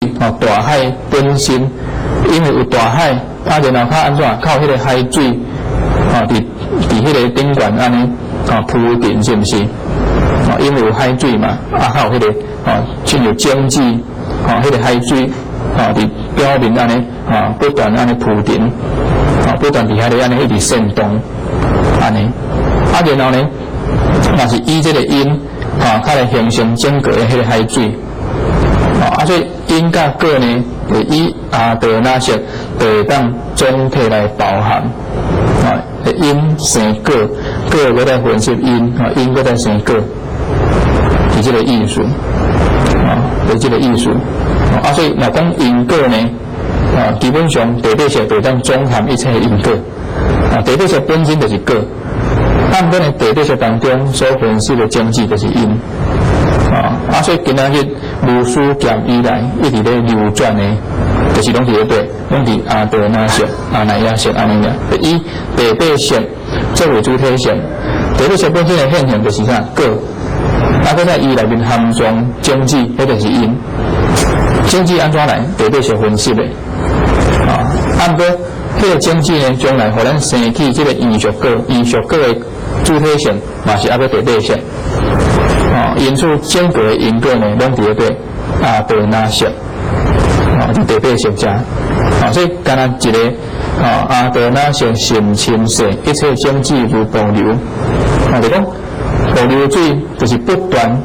哦，大海本身，因為有大海，啊，然後較按怎，較有彼個海水，哦，佇彼個頂懸按呢，哦，浮沉是毋是？哦，因為有海水嘛，啊，較有彼個，哦，親像種子，哦，彼個海水，哦，佇表面按呢，哦，不斷按呢浮沉，哦，不斷佇遐咧按呢一直扇動，按呢，啊，然後呢，嘛是以這個因，哦，較來形成整個的彼個海水。啊，所以因佮果呢，會以阿陀那識就會當總體來包含。啊，因生果，果閣來分析因，啊，因閣再生果，是這個意思。啊，是這個意思。啊，所以若講因果呢，啊，基本上地八識就會當總含一切因果。啊，地八識本身就是果，啊，毋過呢，地八識當中所分析的種子就是因。啊，所以今仔日無始劫以來一直咧流轉的，就是攏佇咧佗，攏佇阿陀那識、阿賴耶識按呢爾。以第八識作為主體性，第八識本身的現象就是啥果，啊，閣在伊內面含裝種子，彼就是因。種子按怎來？第八識分析的。啊，啊，毋過彼個種子呢，將來予咱生起這個異熟果，異熟果的主體性嘛是猶閣第八識。啊，因此整個的因果呢，攏佇咧佗阿陀那識，啊，佇第八識遮，啊，所以敢若一個啊，阿陀那識甚深細，一切種子如瀑流，啊，就講瀑流水就是不斷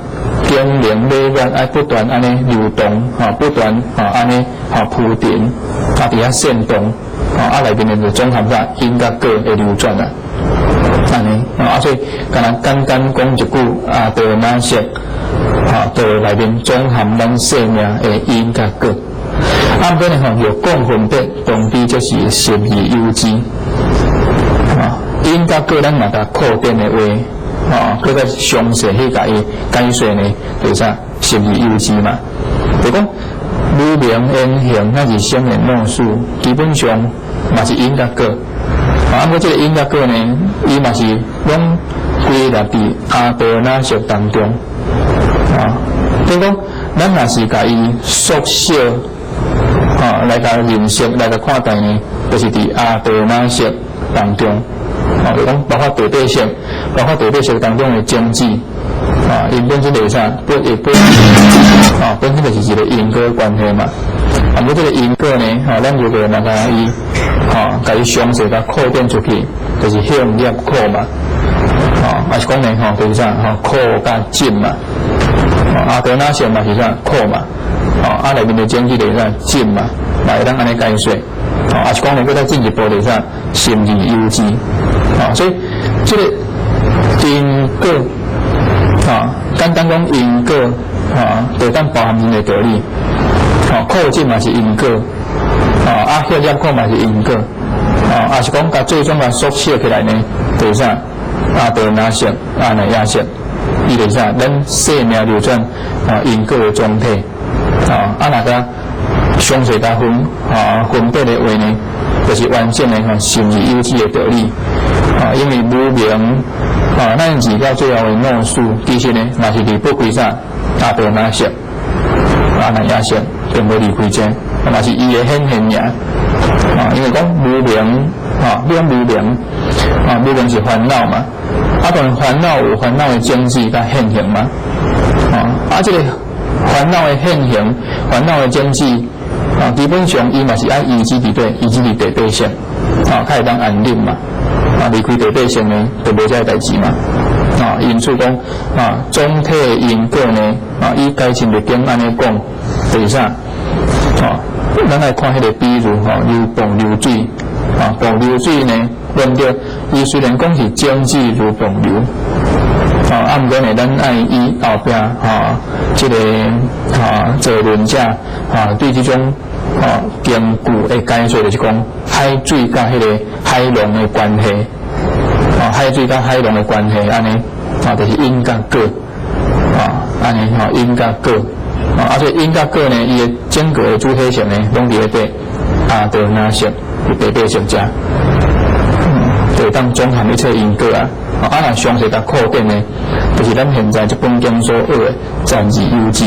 經年累月愛不斷按呢流動，啊，不斷啊按呢啊浮沉，啊佇遐扇動，啊內面的就總含啥因佮果的流轉啊。按呢，啊，所以敢若簡單講一句，阿陀那識，啊，就內面總含咱生命的因佮果。啊，毋過呢吼，若講分別，當彼就是十二有支。啊，因佮果咱若共擴展的話，啊，閣較詳細去共伊解說呢，就是啥十二有支嘛。就講無明緣行，乃至生緣老死，基本上嘛是因佮果。啊，毋過這個因佮果呢，伊嘛是攏歸納佇阿陀那識當中。啊，等於講，咱若是共伊縮小，啊，來共認識，來共看待呢，就是佇阿陀那識當中。啊，就講包括第八識，包括第八識當中的種子，啊，𪜶本身就是啥？本會本，啊，本身就是一個因果關係嘛。啊，毋過這個因果呢，吼，咱如果若共伊，吼，共伊詳細共擴展出去，就是行業苦嘛。吼，還是講呢，吼，就是啥？吼，苦佮集嘛。阿陀那識嘛是啥苦嘛？吼，啊內面的種子就是啥集嘛，嘛會當按呢解說。吼，還是講呢，閣再進一步就是啥十二有支。啊，所以這個因果，啊，簡單講因果，啊，就當包含真濟道理。啊，苦集嘛是因果，啊，啊，業業苦嘛是因果，啊，還是講共最終共縮小起來呢，就是啥阿陀那識、阿賴耶識，伊就是啥，咱生命流轉啊因果的總體。啊，啊，若共詳細共分啊分別的話呢，就是完整的吼十二有支的道理。啊，因為無明啊，咱自到最後的老死，其實呢，嘛是離不開啥阿陀那識、阿賴耶識，並無離開這，嘛是伊的顯現爾。啊，因為講無明啊，你講無明啊，無明是煩惱嘛，啊，當然煩惱有煩惱的種子佮現行嘛。啊，啊，這個煩惱的現行、煩惱的種子啊，基本上伊嘛是愛依止佇佗，依止佇第八識，啊，較會當安忍嘛。啊，離開第八識呢，就無這个代誌嘛。啊，因此講啊，總體因果呢，啊，以解深密經按呢講，就是啥？啊，咱來看彼個比喻吼，如瀑流水，啊，瀑流水呢，論著，伊雖然講是種子如瀑流，啊，啊，毋過呢，咱愛以後壁吼，這個啊，造論者啊，對這種啊經句的解說，就是講海水佮彼個海浪的關係，啊，海水佮海浪的關係，按呢，啊，就是因佮果，啊，按呢吼，因佮果，啊，所以因佮果呢，伊的整個的主體性呢，攏佇咧佗阿陀那識，佇第八識遮，就會當總含一切因果啊。啊，若詳細共擴展呢，就是咱現在這本經所學的十二有支。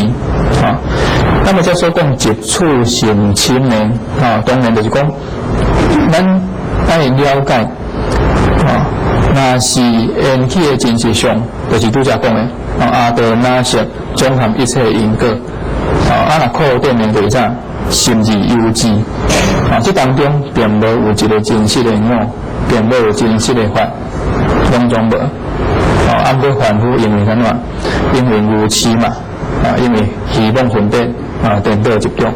啊，那麼這所講執處甚深呢，啊，當然就是講，咱愛了解，啊，若是緣起的真實相，就是拄才講的，啊，阿多那識總含一切因果，啊，啊若擴展的就是啥？心二有智，啊，這當中並無有一個真實的我，並無有真實的法，攏總無。啊，毋過凡夫因為按怎？因為愚癡嘛，啊，因為虛妄分別啊，顛倒執著，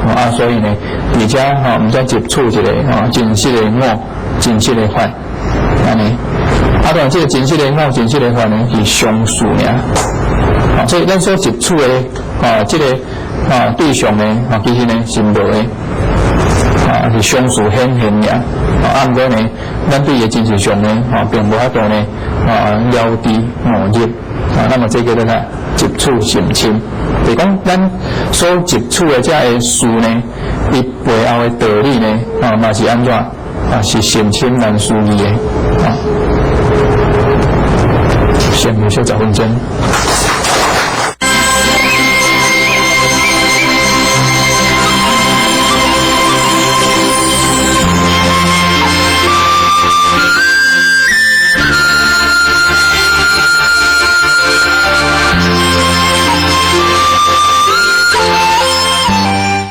啊，所以呢，佇遮吼毋知執取一個吼真實的我，真實的法，按呢。啊，當然這個真實的我、真實的法呢，是相似爾。啊，所以咱所執取的啊，這個啊對象呢，啊，其實呢是無的，啊，是相似顯現爾。啊，毋過呢，咱對伊的真實相呢，啊，並無法度呢，啊，了知悟入。啊，那麼這個叫做啥？執處甚深，就是講咱所執取的這个事呢，伊背後的道理呢，啊，嘛是按怎？啊，是甚深難思議的。啊，先休息10分鐘。